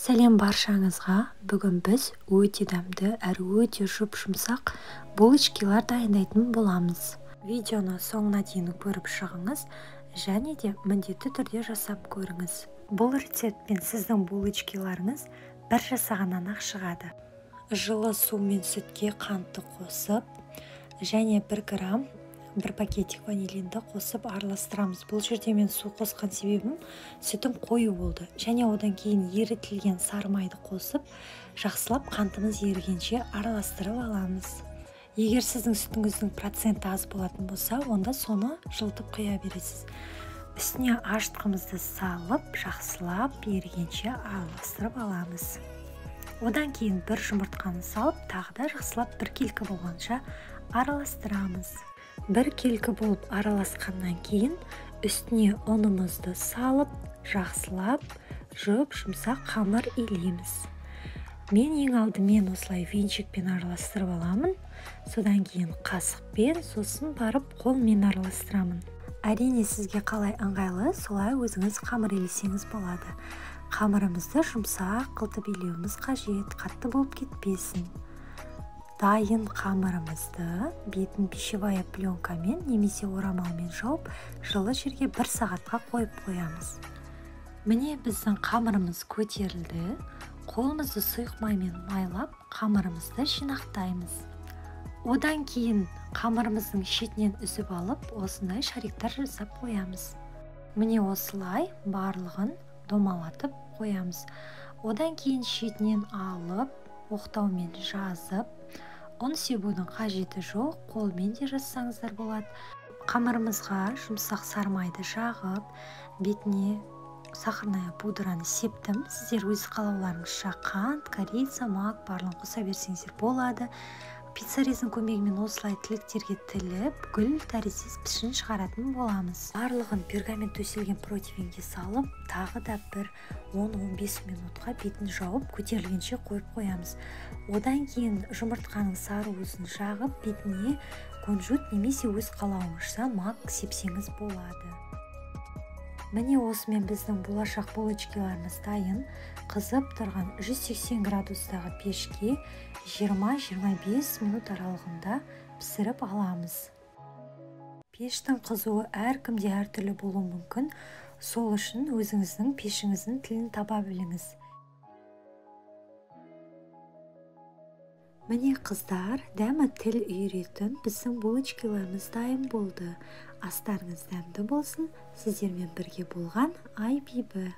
Сәлем баршаңызға. Бүгін біз өте дәмді әрі өте жұп-жұмсақ булочкилар дайындайтын боламыз. Видеоны соңына дейін көріп шығыңыз және де міндетті түрде жасап көріңіз. Бұл рецептпен сіздің булочкиларыңыз бір жасағаннан-ақ шығады. Жылы су мен сүтке қантты қосып және 1 грамм бір пакетик ванилинді қосып араластырамыз. Бұл жерде мен су қосқан себебім сүтім қою болды. Және одан кейін ерітілген сары майды қосып, жақсылап қантымыз ерігенше араластырып аламыз. Егер сіздің сүтіңіздің проценті аз болатын болса, онда соны жылытып құя бересіз. Үстіне ашытқымызды салып, жақсылап ерігенше араластырып аламыз. Одан кейін бір жұмыртқаны салып, тағы да жақсылап біркелкі болғанша араластырамыз. Біркелкі болып араласқаннан кейін үстіне ұнымызды салып, жақсылап жұп-жұмсақ қамыр илейміз. Мен ең алдымен осылай венчикпен араластырып аламын, содан кейін қасықпен, сосын барып қолмен араластырамын. Әрине сізге қалай ыңғайлы, солай өзіңіз қамыр илесеңіз болады. Қамырымызды жұмсақ қылтып илеуіміз қажет, қатты болып кетпесін. Дайын қамырымызды бетін пищевая пленкамен немесе орамалмен жауып, жылы жерге 1 сағатқа қойып қоямыз. Міне біздің қамырымыз көтерілді. Қолымызды сұйық маймен майлап, қамырымызды жинақтаймыз. Одан кейін қамырымыздың шетінен үзіп алып, осындай шариктар жасап қоямыз. Міне осылай барлығын домалатып қоямыз. Одан кейін шетінен алып, оқтаумен жазып, ұн себудің қажеті жоқ, қолмен де жазсаңыздар болады. Қамырымызға жұмсақ сары майды жағып, бетіне сахарная пудраны септім. Сіздер өз қалауларыңызша қант, корица, мак барлығын қоса берсеңіздер болады. Пиццарездің көмегімен осылай тіліктерге тіліп, гүл тәріздес пішін шығаратын боламыз. Барлығын пергамент төселген противенге салып, тағы да бір 10-15 минутқа бетін жауып, көтерілгенше қойып қоямыз. Одан кейін жұмыртқаның сары уызын жағып, бетіне кунжут немесе өз қалауыңызша мак сепсеңіз болады. Міне осымен біздің болашақ булочкиларымыз дайын. Қызып тұрған 180 градустағы пешке 20-25 минут аралығында пісіріп аламыз. Пештің қызуы әркімде әртүрлі болуы мүмкін. Сол үшін өзіңіздің пешіңіздің тілін таба біліңіз. Міне қыздар, дәмі тіл үйіретін біздің булочкиларымыз дайын болды. Астарыңыз дәмді болсын. Сіздермен бірге болған Айбибі.